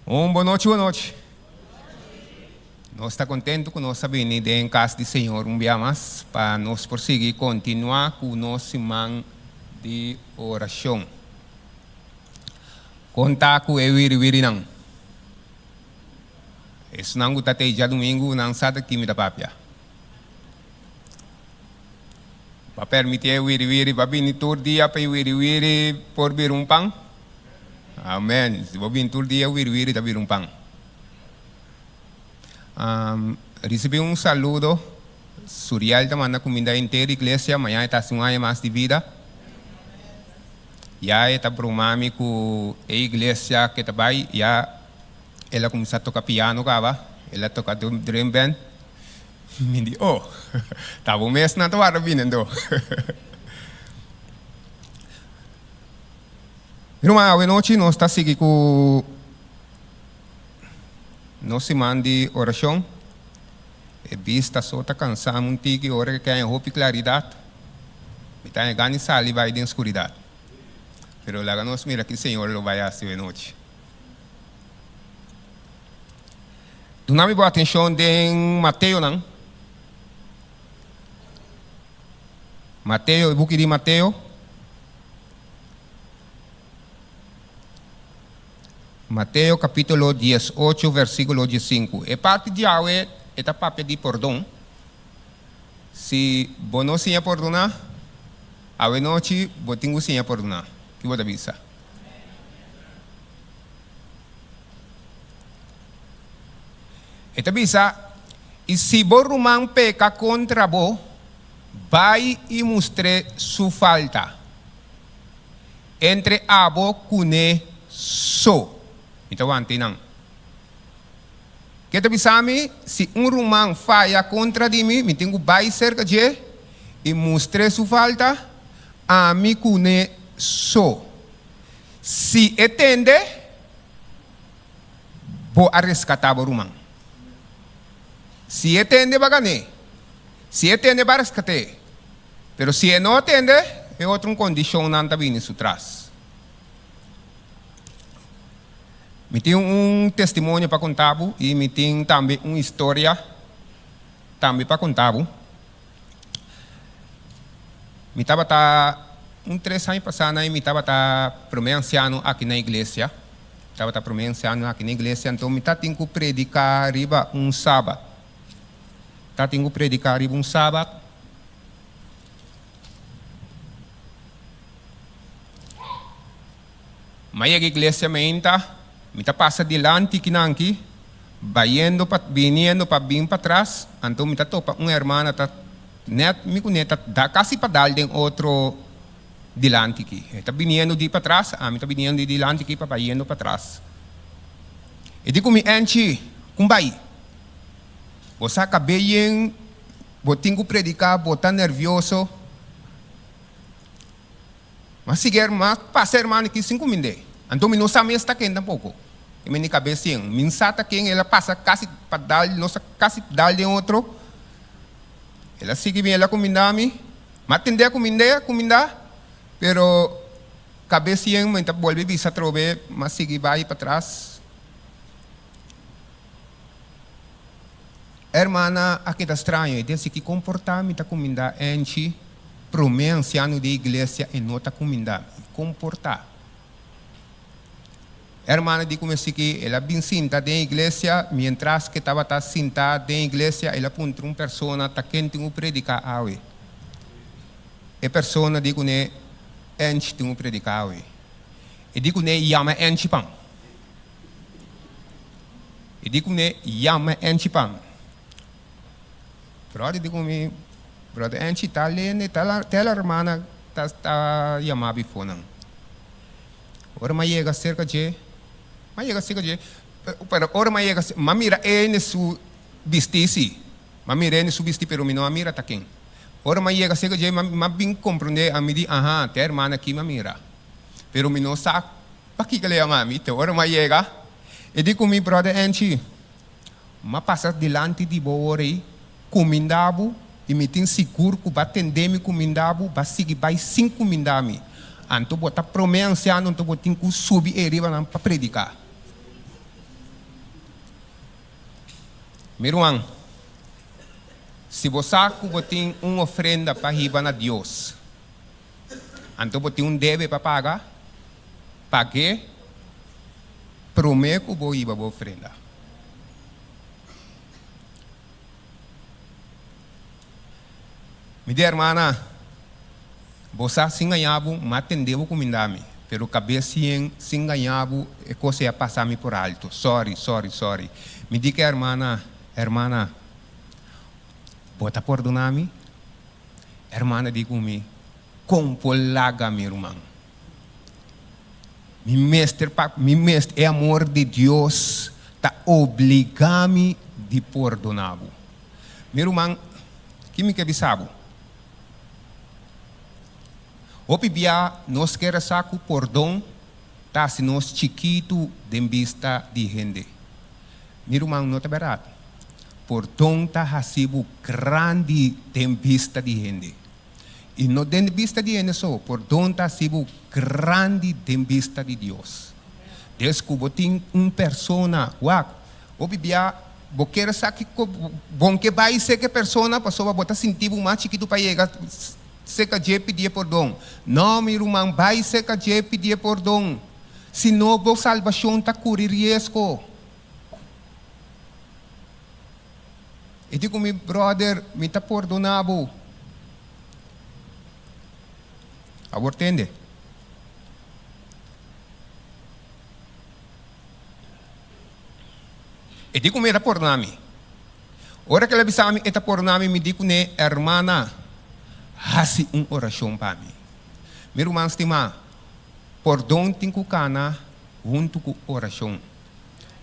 Un bon nochi, bon nochi. Nos ta kontentu ku nos a bini den kas di Señor un bia mas pa nos por sigui kontinuá ku nos siman di orashon. Kon ta ku e wiriwirinan? Esnan ku ta tei djadumingu nan sa ta ki mi ta papia. Pa permití e wiriwiri pa bini tur dia pa e wiriwiri por bira un pan? Amen. Si bo bini tur dia wiriwiri ta bira un pan. Risibí un saludo. Suriel ta manda kuminda henter iglesia. Mañana e ta hasi un aña mas di bida. Ya e ta broma mi ku e iglesia ke ta bai. Ya el a kuminsá toka piano kaba. El a toka drum band. Mi di, Oh, ta bo mes nan ta warda bini anto. Mi ruman, awe nochi nos ta sigui ku nos siman di orashon. E bista so ta kansa mi un tiki ora ke haña hopi klaridat. Mi ta haña gana di sali bai den skuridat. Pero laga nos mira ki Señor lo bai hasi awe nochi. Duna mi bo atenshon den Mateonan. Mateo, e buki di Mateo. Mateo kapítulo 18, versíkulo 15. E parti di awe e ta papia di pordon. Si bo no siña pordoná, awe nochi bo tin ku siña pordoná. Ki bo ta bisa? E ta bisa, I si bo ruman peka kontra bo, bai i mustr'é su falta, entre abo kuné so. Mi ta wanta einan. Ke ta bisa mi, si un ruman faya kontra di mi, mi tin ku bai serka dje i mustr'é su falta, ami kuné so. Si e tende, bo a reskatá bo ruman. Si e tende, bo a gan'é. Si e tende, bo a reskat'é. Pero si e no tende, e otro un kondishonnan ta bini su tras. Mi tin un testimonio pa konta bo i mi tin tambe un historia tambe pa konta bo. Mi tabata un tres aña pasá na mi tabata promé ansiano aki na iglesia. Tabata promé ansiano aki na iglesia, anto mi ta tin ku prediká riba un sabat. Ta tin ku prediká riba un sabat. Mi a yega iglesia meinta, mi ta pasa dilanti kinanki, bayendo pa, biniendo pa bin patras, anto mi ta topa un hermana ta net mi kuné ta da kasi pa dal den otro dilanti ki. E ta biniendo di patras, ami ta biniendo di dilanti ki pa bayendo patras. E di ku mi, Anchi, kun bai? Bo sa kab'é yen, bo tin ku prediká, bo ta nervioso. M'a sigui herma, pasa hermano aki sin kumind'é. Anto mi no sa mes ta ken tampoko. E mende kabes yen. Mi sa ta ken, el a pasa kasi pa dal, nos a kasi dal den otro. El a sigui mi, el a kumindá mi. M'a tendé a kumind'é, a kumindá, pero kabes yen mi ta bolbe bisa atrobe, m'a sigui bai patras. E hermana a keda straño, e desi ki komportá mi ta kumindá Angie, promé ansiano di e iglesia e no ta kumindá mi. Komportá. E hermana di ku mi asiki el a bin sinta den iglesia, mientras ke tabata sintá den iglesia el a puntra un persona ta ken tin ku prediká awe. E persona di kuné Angie tin ku prediká awe. E di kuné yama Angie pan. E di ku mi, Yama Anchi pa mi. Bròder di ku mi, Bròder Anchi ta lende, ta la hermana ta ta yama bifó nan. Ora mi a yega serka dje, mi a yega serka dje, pero ora mi a yega, mi a mira e na su bistí sí, mi a mira e na su bistí pero mi no a mira ta ken. Ora mi a yega serka dje, mi a bin komprondé, a mi di, Aha, ta e hermana aki mi a mira, pero mi no sa Pakiko el a yama mi? Te ora mi a yega, e di ku mi, Bròder Anchi, mi a pasa dilanti di bo ora ei, kuminda bo, i mi tin sigur ku bo a tende mi kuminda bo, bo a sigui bai sin kuminda mi. Anto bo ta promé ansiano, anto bo tin ku subi ei riba nan pa prediká. Mi ruman, si bo sa ku bo tin un ofrenda pa hiba na Dios, anto bo tin un debe pa paga, pag'é promé ku bo hiba bo ofrenda. Mi di hermana, bo sa sin gaña bo, m'a tende bo kuminda mi, pero kabes yen sin gaña bo e kos ei a pasa mi por alto. Sorry, sorry, sorry. Mi di ku e hermana, Hermana, bo ta pordona mi? Hermana di ku mi, Kon por laga mi ruman? Mi mester pa mi mester e amor di Dios ta obliga mi di pordona bo. Mi ruman, ki mi ke bisa bo? Hopi bia nos ke resa ku pordon ta hasi nos chikitu den bista di hende. Mi ruman, no ta bèrdat. Pordon ta hasi bo grandi den bista di hende. I no den bista di hende so, pordon ta hasi bo grandi den bista di Dios. Des ku bo tin un persona, wak, hopi bia bo kier sa kiko bon ke bai serka e persona pasobra bo ta sinti bo mas chikitu pa yega serka dje pidi e pordon. No, mi ruman, bai serka dje pidi e pordon, si no bo salbashon ta kuri riesgo. E di ku mi, Bròder, mi ta pordoná bo. Awor tende. E di ku mi e ta pordoná mi. Ora ku el a bisa mi e ta pordoná mi, mi di kuné, Hermana, hasi un orashon pa mi. Mi ruman stimá, pordon tin ku kana huntu ku orashon.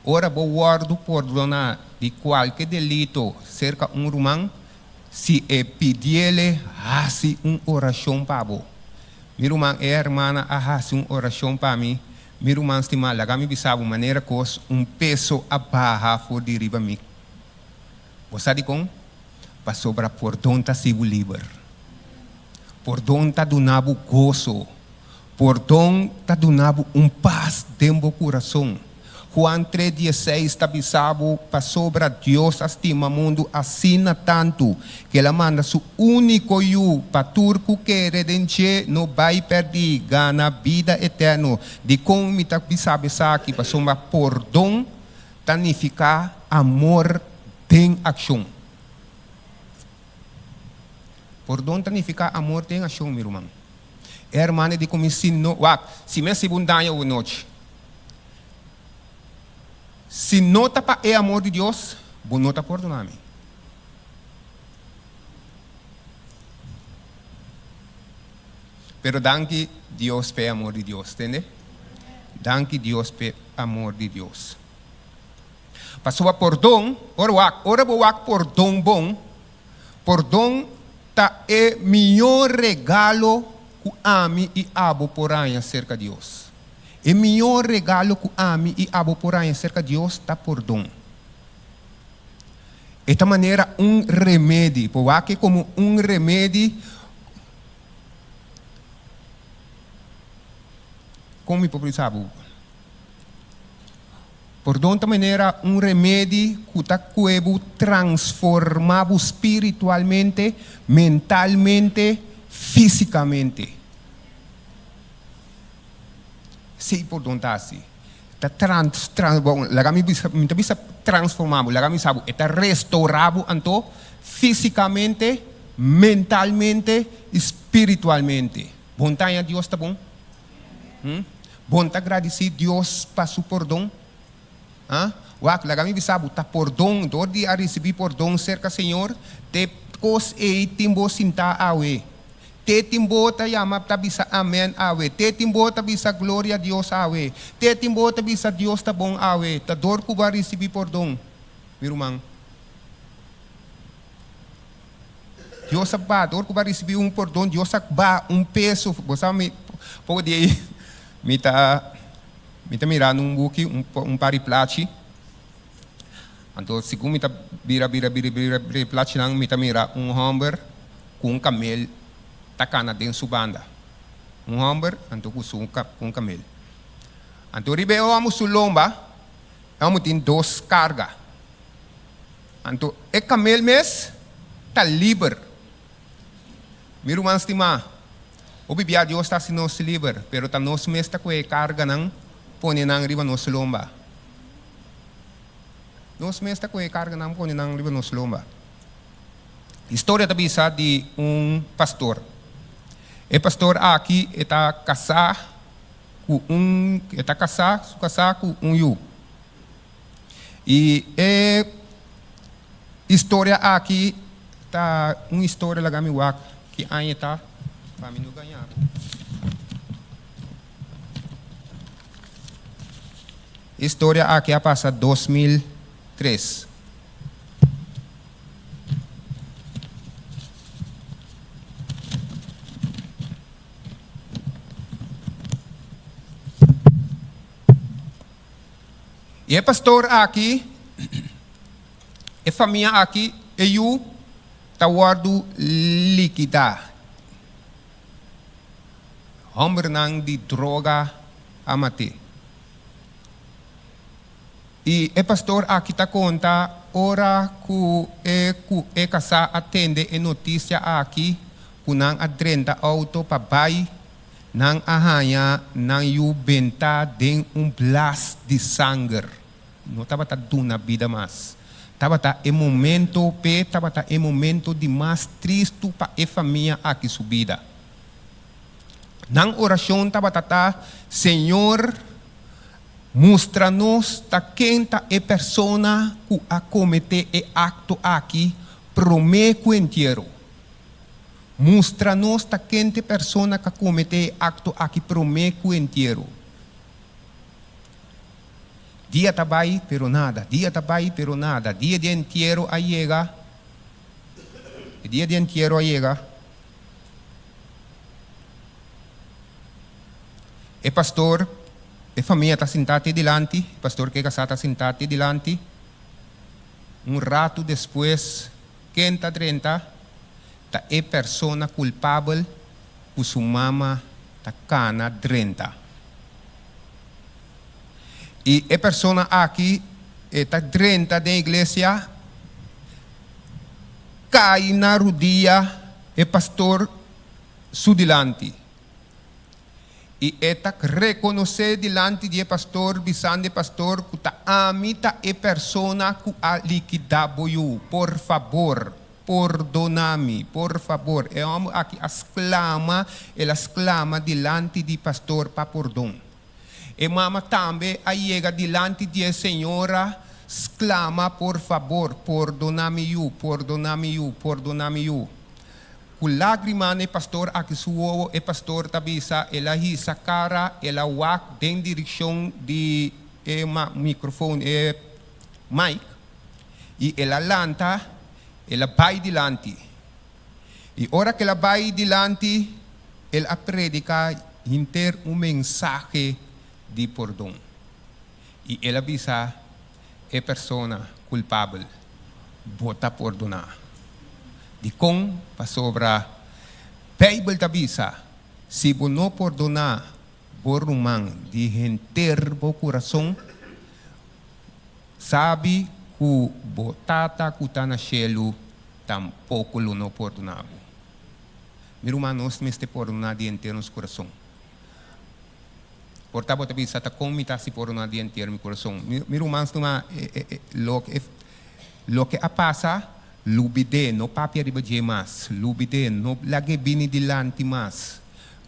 Ora bo wòrdu pordoná di kualke delito serka un ruman, si e pidiele hasi un orashon pa bo. Mi ruman, e hermana a hasi un orashon pa mi. Mi ruman stimá, laga mi bisa bo manera kos un peso a baha for di riba mi. Bo sa dikon? Pasobra pordon ta hasi bo liber. Pordon ta duna bo goso. Pordon ta duna bo un pas den bo kurason. Juan tres dieseis ta bisa bo, Pasobra Dios a stima mundu asina tantu, ku el a manda su úniko Yu, pa tur ku kere den dje no bai pèrdí, gana bida eterno. Dikon mi ta bisa bo esaki? Pasobra pordon ta nifiká amor den akshon. Pordon ta nifiká amor den akshon, mi ruman. E hermana di ku mi si no, wak, si mi a sibi un daño awe nochi, si no ta pa e amor di Dios, bo no ta pordona mi. Pero danki Dios p'e amor di Dios, tende? Danki Dios p'e amor di Dios. Pasobra pordon, ora wak, ora bo wak pordon bon, Pordon ta e mihó regalo ku ami i abo por haña serka Dios. E mihó regalo ku ami i abo por haña serka Dios ta pordon. E ta manera un remedi. Por wak e komo un remedi. Kon mi por bisa bo? Pordon ta manera un remedi ku ta kue bo transformá bo spiritualmente, mentalmente, físikamente. Esei pordon ta hasi. Ta trans, trans, bon, laga mi bisa, mi ta bisa transformá bo, laga mi bisa bo, e ta restourá bo anto físikamente, mentalmente i spiritualmente. Bon ta haña Dios ta bon? Hm? Bon ta gradisí Dios pa su pordon? Ha? Wak, laga mi bisa bo, ta pordon, dor di a risibí pordon serka Señor, te kos ei tin bo sintá awe. Te tin bo ta yama ta bisa amèn awe. Te tin bo ta bisa gloria Dios awe. Te tin bo ta bisa Dios ta bon awe. Ta dor ku bo a risibí pordon, mi ruman. Dios a ba, dor ku bo a risibí un pordon, Dios a ba un peso. Bo sa mi poko di ei mi ta mi ta mira un buki, un un par di plachi. Anto segun mi ta bira bira bira bira bira e plachinan mi ta mira un hòmber ku un kamel ta kana den su banda. Un hòmber anto ku su ku un kamel. Anto riba e hòmber su lomba e hòmber tin dos karga. Anto e kamel mes ta liber. Mi ruman stimá, hopi bia Dios ta hasi nos liber, pero ta nos mes ta kohe e karganan pone nan riba nos lomba. Nos mes ta kohe e karganan pone nan riba nos lomba. Historia ta bisa di un pastor. E pastor aki e ta kasá ku un, e ta kasá, su kasá ku un yu. I e historia aki ta un historia laga mi wak ki aña ta pa mi no gaña bo. E historia aki a pasa 2003. I e pastor aki, e famia aki, e yu ta wòrdu likidá. Hòmbernan di droga a mat'é. I e pastor aki ta konta ora ku e ku e kasá a tende e notisia aki ku nan a drenta outo pa bai Nan a haña nan yu bentá den un blas di sanger. No tabata duna bida mas. Tabata e momento p'e tabata e momento di mas tristu pa e famia aki su bida. Nan orashon tabata ta, Señor, mustra nos ta ken ta e persona ku a kometé e akto aki promé ku entiero. Mustra nos ta ken t'e persona k'a kometé e akto aki promé ku entiero. Dia ta bai, pero nada, dia ta bai, pero nada. Dia di entiero a yega, e dia di entiero a yega. E pastor, e famia ta sintá te dilanti, e pastor k'e kasá ta sintá te dilanti. Un ratu despues, ken ta drenta? Ta e persona kulpabel ku su mama ta kana drenta. I e persona aki e ta drenta den iglesia, kai na rudia e pastor su dilanti. I e ta rekonosé dilanti di e pastor, bisando e pastor ku ta ami ta e persona ku a likidá bo yu. Por fabor, pordoná mi, por fabor. E hòmber aki a sklama, el a sklama dilanti di pastor pa pordon. E mama tambe a yega dilanti di e señora, sklama, Por fabor, pordoná mi yu, pordoná mi yu, pordoná mi yu. Ku lágrima na e pastor aki su wowo, e pastor ta bisa, el a hisa kara, el a wak den direkshon di e mikrofon, e mic, i el a lanta, el a bai dilanti. I ora ku el a bai dilanti, el a prediká henter un mensahe di pordon. I el a bisa e persona kulpabel, Bo ta pordoná. Dikon? Pasobra Beibel ta bisa, Si bo no pordoná bo ruman di henter bo kurason, sabi ku bo Tata ku ta na shelu tampoko lo no pordoná bo. Mi ruman, nos mester pordoná di henter nos kurason. Por ta bo ta bisa, Ta kon mi ta hasi pordoná di henter mi kurason? Mi ruman stima, loke loke a pasa, lubid'é, no papia riba dje mas. Lubid'é, no lag'é bini dilanti mas.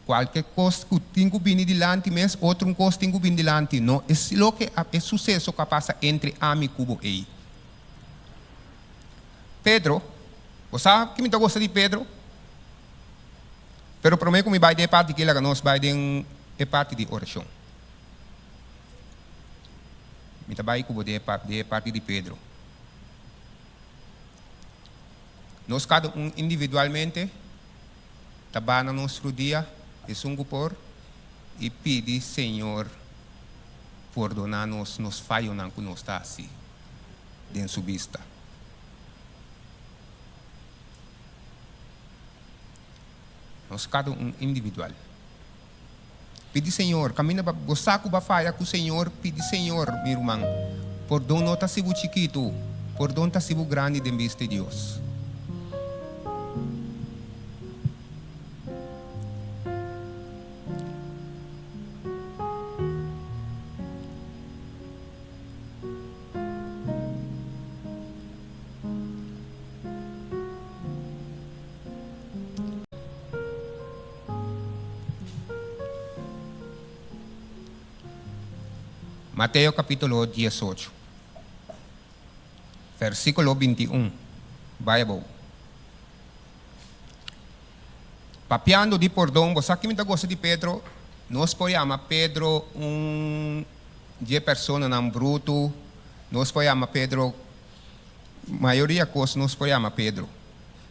Kualke kos ku tin ku bini dilanti mes, otro un kos tin ku bini dilanti. No es loke a e suseso ku a pasa entre ami ku bo ei. Pedro, bo sa ki mi ta gosta di Pedro? Pero promé ku mi bai den e parti aki laga nos bai den e parti di orashon. Mi ta bai ku bo den e parti di Pedro. Nos kada un individualmente ta ba na nos rudia esun ku por i pidi Señor pordoná nos nos fayonan ku nos ta hasi den su bista. Nos kada un individual. Pidi Señor, kaminda ba bo sa ku ba faya ku Señor, pidi Señor, mi ruman, pordon no ta si bo chikitu. Pordon ta hasi bo grandi den bista di Dios. Mateo capítulo 18, versículo 21. Bible. Papiando di pordon, bo sa ki mi ta gosta di Pedro? Nos por yama Pedro un dje personanan brutu, nos por yama Pedro mayoria kos nos por yama Pedro.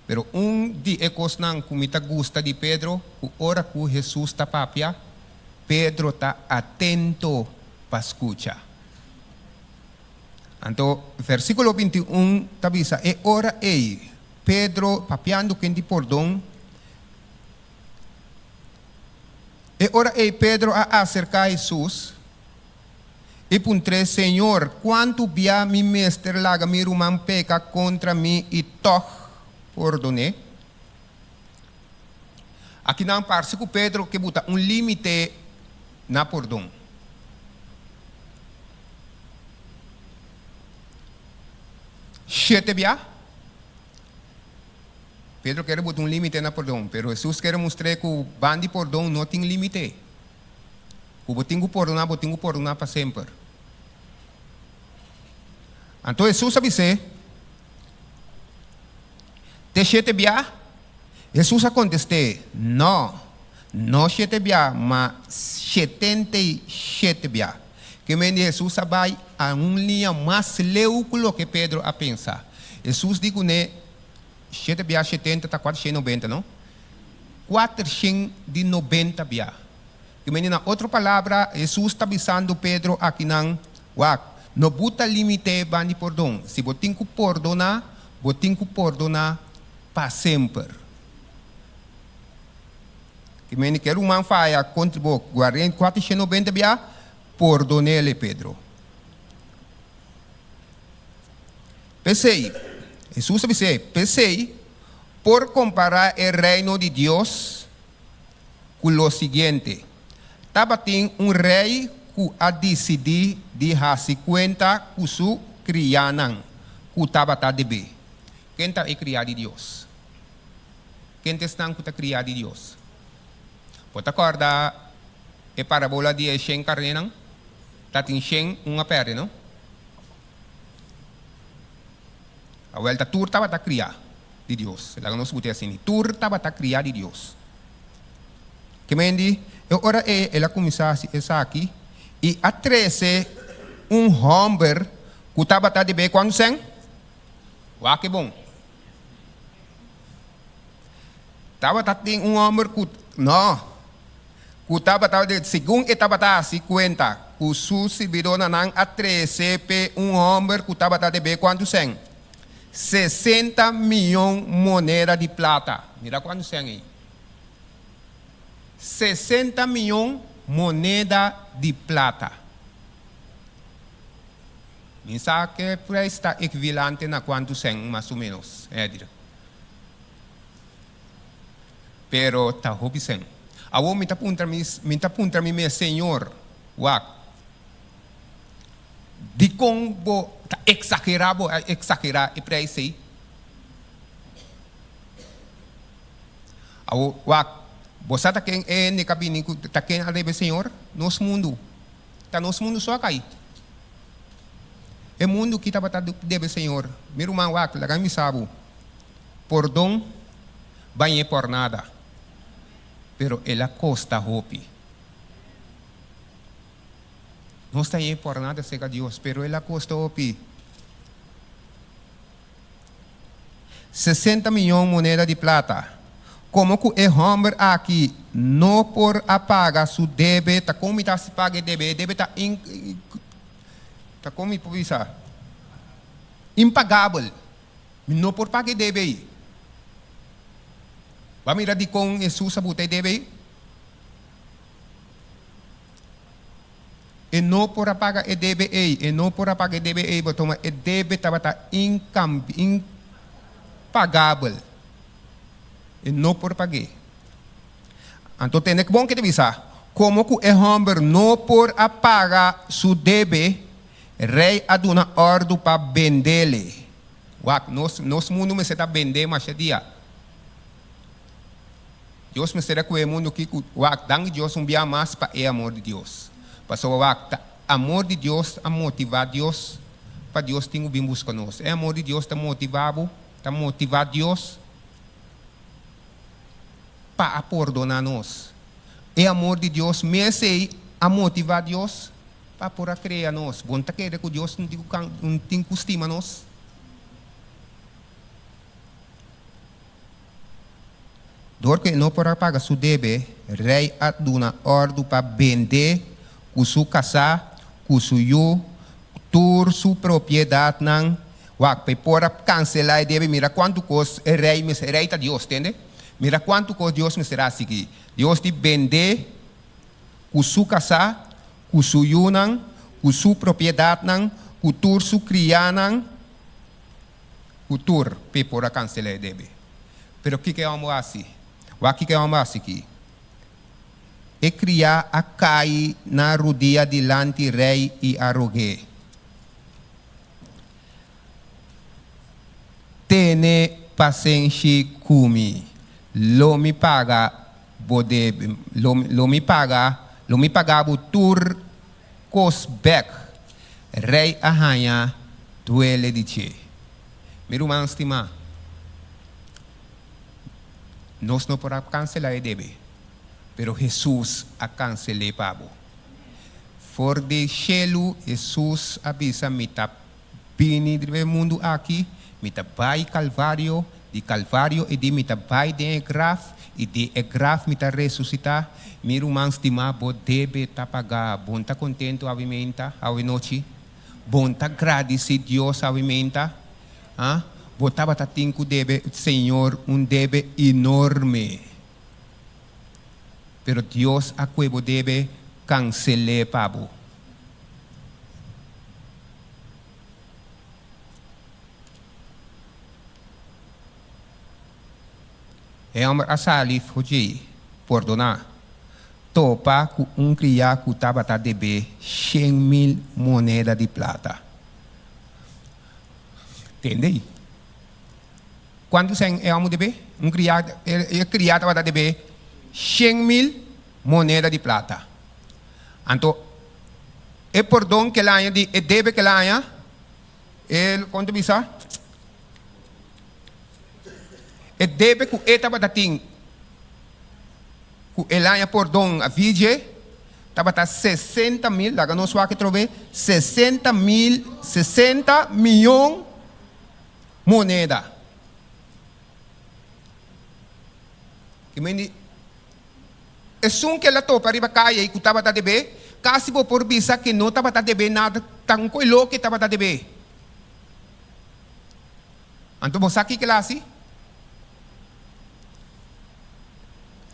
Pero un di e kosnan ku mi ta gusta di Pedro, ku ora ku Hesus ta papia, Pedro ta atento pa skucha. Anto versíkulo 21 ta bisa, E ora ei, Pedro, papiando ken di pordon, e ora ei Pedro a aserká Hesus i puntr'é, Señor, kuantu bia mi mester laga mi ruman peka kontra mi i tòg pordon'é? Akinan parse ku Pedro ke buta un límite na pordon. Shete bia? Pedro kere buta un límite na pordon, pero Hesus kere mustr'é ku ban di pordon no tin límite. Ku bo tin ku pordoná, bo tin ku pordoná pa semper. Anto Hesus a bis'é, Te shete bia? Hesus a kontest'é, No, no shete bia, ma 77 bia. Ke men di Hesus a bai a un liña mas leu ku loke Pedro a pensa. Hesus di kuné, Shete bia shetenta ta 490, no? 490 bia. Ke men di na otro palabra, Hesus ta bisando Pedro akinan, Wak, no buta limite ban di pordon. Si bo tin ku pordoná, bo tin ku pordoná pa semper. Ke men di ke ruman faya kontra bo 490 bia, pordon'el, Pedro. P'esei, Hesus a bis'é, P'esei, por kompará e Reino di Dios ku lo siguiente, Tabatin un rei ku a disidí di hasi kuenta ku su kriánan ku tabata debé. Ken ta e kriá di Dios? Ken ta esnan ku ta kriá di Dios? Bo ta kòrda e parabola di e shen karnénan? Tatin shen, un a pèrdè, no? Awel ta tur tabata kriá di Dios. Laga nos buta asina, tur tabata kriá di Dios. Ke men di, e ora ei el a kuminsá hasi esaki i a trese un hòmber ku tabata debé kuantu sèn? Wak e bon. Tabata tin un hòmber ku, nò, ku tabata de, segun e tabata hasi kuenta ku su sirbidónan a trese p'e un hòmber ku tabata debé kuantu sèn? 60 miyon moneda di plata. Mira kuantu sèn ei. 60 miyon moneda di plata. Mi sa ku e preis ta ekvilante na kuantu sèn mas o ménos, Edir. Pero ta hopi sèn. Awor mi ta puntra mi, mi ta puntra mi mes, Señor, wak, dikon bo ta eksagerá, bo a eksagerá e preis ei? Awor, wak, bo sa ta ken e hende ka bini ku ta ken a debe Señor? Nos mundu. Ta nos mundu so a kai. E mundu ki tabata debe Señor. Mi ruman, wak, laga mi bisa bo. Pordon bañ'é por nada, pero el a kosta hopi. Nos ta hañ'é por nada serka Dios, pero el a kosta hopi. 60 miyon moneda di plata. Komo ku e hòmber aki no por a paga su debe, ta kon mi ta hasi paga e debe? E debe ta in, ta kon mi por bisa? Impagabel. Mi no por paga e debe ei. Bo a mira dikon Hesus a buta e debe ei? E no por a paga e debe ei, e no por a paga e debe ei, pasobra e debe tabata impagabel. E no por pag'é. Anto tende bon ke ta bisa, Komo ku e hòmber no por a paga su debe, rei a duna òrdu pa bendele. Wak, nos, nos mundu mester ta bendé masha dia. Dios mester a kue e mundu aki ku, wak, danki Dios un bia mas pa e amor di Dios. Pasobra wak, ta amor di Dios a motivá Dios pa Dios tin ku bin buska nos. E amor di Dios ta motivá bo, ta motivá Dios pa a pordoná nos. E amor di Dios mes ei a motivá Dios pa por a krea nos. Bo no ta kere ku Dios no tin ku stima nos? Dor ku e no por a paga su debe, rei a duna òrdu pa bend'é ku su kasá, ku su yu, tur su propiedatnan. Wak, pa e por a kanselá e debe, mira kuantu kos e rei mester, e rei ta Dios, tende? Mira kuantu kos Dios mester hasi aki. Dios di bend'é ku su kasá, ku su yunan, ku su propiedatnan, ku tur su kriánan. Ku tur p'e por a kanselá e debe. Pero kiko e hòmber hasi? Wak kiko e hòmber hasi aki. E kriá a kai na rudia dilanti rei i a rog'é, Tene pasenshi ku mi, lo mi paga bo debe, lo mi paga, lo mi paga bo tur kos bèk. Rei a haña duele di dje. Mi ruman stimá, nos no por a kanselá e debe, pero Hesus a kansel'é pa bo. For di shelu Hesus a bisa, Mi ta bini riba e mundu aki, mi ta bai Kalvario, di Kalvario e di mi ta bai den e graf, i di e graf mi ta resusitá. Mi ruman stimá, bo debe ta pagá. Bo no ta kontentu awe meinta, awe nochi? Bo no ta gradisí Dios awe meinta? Ha? Bo tabata tin ku debe Señor un debe enorme. Pero Dios a kue bo debe kansel'é pa bo. E hòmber a sali for djei, pordoná, topa ku un kriá ku tabata debé 100,000 moneda di plata. Tende ei. Kuantu sèn e hòmber debé? Un kriá, e kriá tabata debé 100,000 moneda di plata. Anto e pordon ku el haña di e debe ku el haña, e kon ta bisa? E debe ku e tabata tin ku el haña pordon a vije tabata 60,000, laga nos wak atrobe, 60,000, 60 miyon moneda. Ki men di esun ku el a topa riba kaya i ku tabata debe, kasi bo por bisa ku no tabata debe nada, tanko e loke tabata debe. Anto bo sa kiko el a hasi?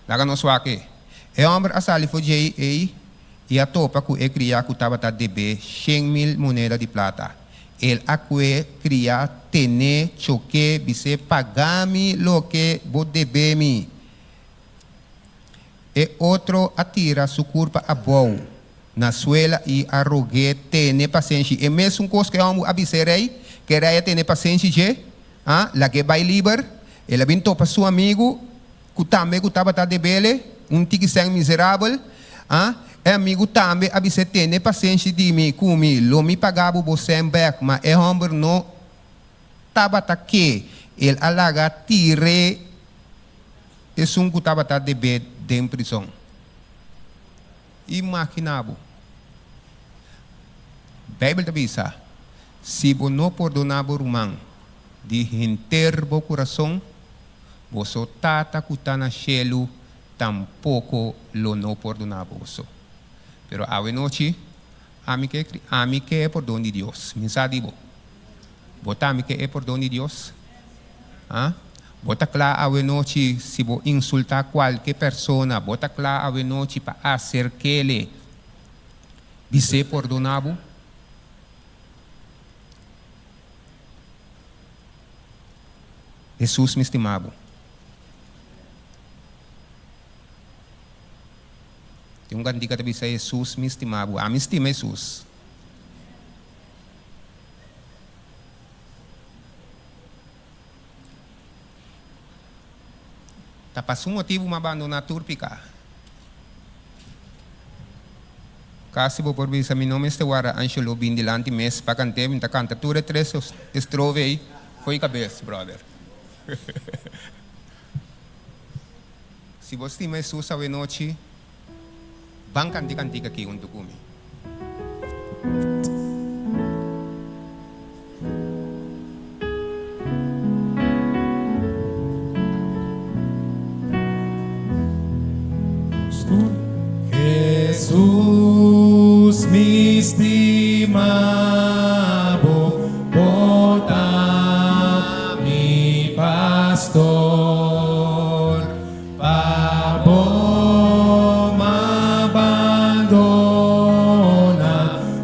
Laga nos wak e. E hòmber a sali for djei ei i a topa ku e kriá ku tabata deb'é 100,000 moneda di plata. El a kue kriá ten'é, chok'é, bis'é, Paga mi loke bo deb'é mi. E otro a tira su kurpa abou na suela i a rog'é tene pasenshi. E mesun kos ku e hòmber a bisa e rei, ku e rei a tene pasenshi dje, a lag'é bai liber. El a bin topa su amigu, ku tambe ku tabata debele, un tiki sèn miserabel. A E amigu tambe a bis'é, Tene pasenshi di mi ku mi, lo mi paga bo bo sèn bèk. Ma e hòmber no tabata ke, el a laga tir'é esun ku tabata debé den prizòn. Imaginá bo. Beibel ta bisa, Si bo no pordoná bo ruman di henter bo kurason, boso Tata ku ta na shelu tampoko lo no pordoná boso. Pero awe nochi, ami ke ami ke e pordon di Dios. Mi sa di bo. Bo tambe ke e pordon di Dios? Ha? Bo ta kla awenochi si bo insultá kualke persona? Bo ta kla awenochi pa aserk'ele? Bis'é pordoná bo? Hesus mi stima bo. Tin un kantika ta bisa Hesus mi stima bo. Ami stima Hesus. Ta pa su motibu m'a bandoná tur piká. Kasi bo por bisa mi no mester warda Angelo bin dilanti mes pa kant'é, mi ta kanta tur e tres estrofe ei fo'i kabes, brother. Si bo stima Hesus awenochi, ban kanta e kantika aki huntu ku mi. Hesus mi stima bo, bo ta mi pastor. Pa bo m'abandona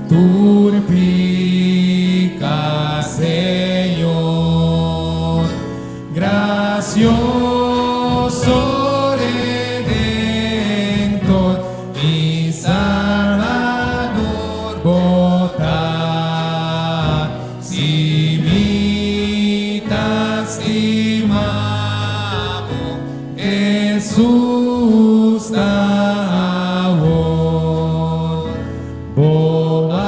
tur pica, Señor. Gracioso Redentor, mi Salvador bo ta. Si mi ta stima bo, Hesus ta awor. Bo a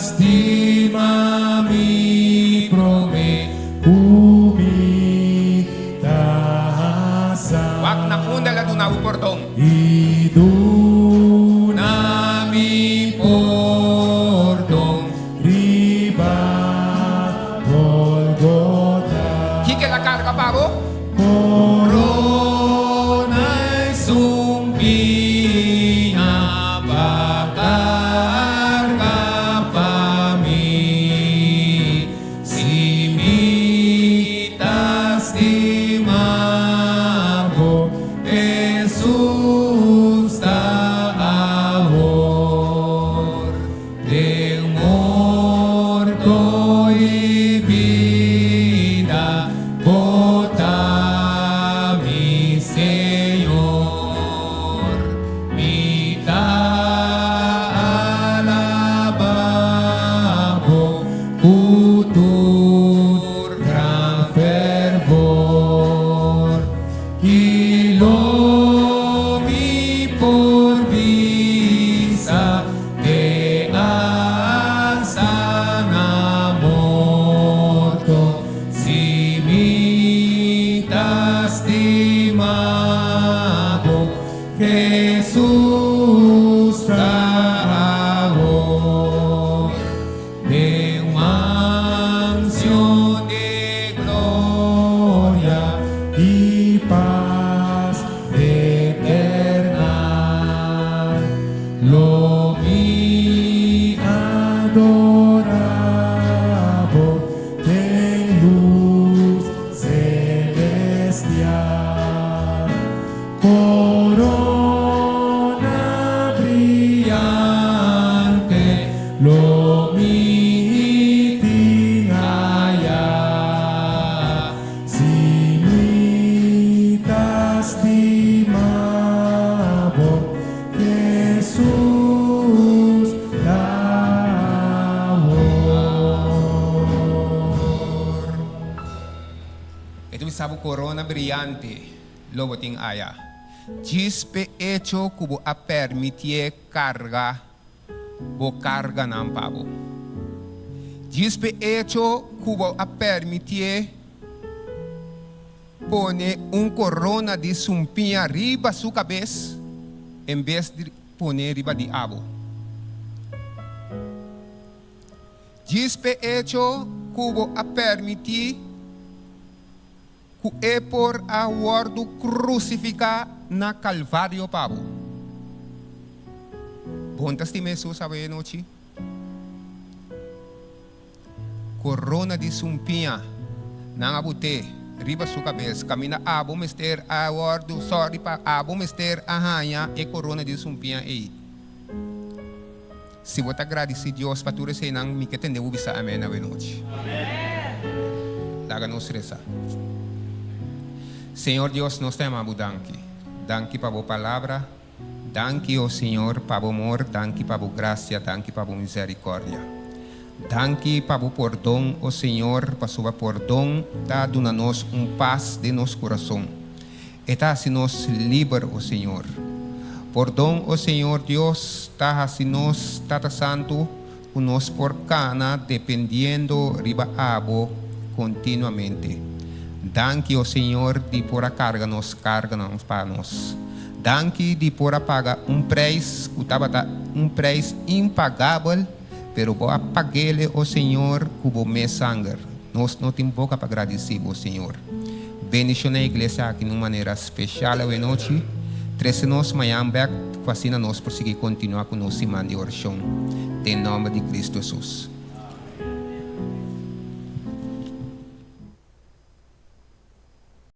stima mi prome ku mi ta sa. Wak na unda el a duna bo pordon. I duna mi pordon riba Golgota. Kiko el a karga pa bo? Corona e sumpiña pa carga pa mi, si mi ta stima bo, Hesus ta awor. Den morto i bida bo ta mi Señor. Mi ta alaba bo ku tur gran fervor. I lo mi por bisa te hasta na morto, si mi ta stima bo, Hesus ta awor. Den un mansion di gloria i pas eternal, lo mi adora bo den lus celestial. Corona briyante lo mi tin aya, si mi ta stima bo, Hesus ta awor. E ta bisa bo corona briyante. Lo bo tin aya. Djis p'e echo ku bo a permitié karga bo karganan pa bo. Djis p'e echo ku bo a permitié pone un korona di sumpiña riba su kabes en bes di pone riba di abo. Djis p'e echo ku bo a permití. Ku e por a wòrdu krusifiká na Kalvario pa bo. Bon ta stima Hesus awe anochi? Korona di sumpiña nan a but'é riba su kabes, kaminda abo mester a wòrdu, sòri pa abo mester a haña e korona di sumpiña ei. Si bo ta gradisí Dios pa tur eseinan, mi ke tende bo bisa amèn awe nochi. Laga nos resa. Señor Dios, nos ta yama bo danki. Danki pa bo palabra. Danki, o Señor, pa bo amor, danki pa bo grasia, danki pa bo misericordia. Danki pa bo pordon, o Señor, pasobra pordon ta duna nos un pas den nos kurason. E ta hasi nos liber, o Señor. Pordon, o Señor Dios, ta hasi nos, Tata Santu, ku nos por kana dependiendo riba abo kontinuamente. Danki, o Señor, di por a karga nos karganan pa nos. Danki di por a paga un preis ku tabata un preis impagabel, pero bo a pag'ele, o Señor, ku bo mes sanger. Nos no tin boka pa gradisí bo, Señor. Bendiciona e iglesia aki na un manera special awenochi. Trece nos mañan bek cu asina nos por sigui continua cu nos siman di oracion. Den nomber di Cristo Jesus.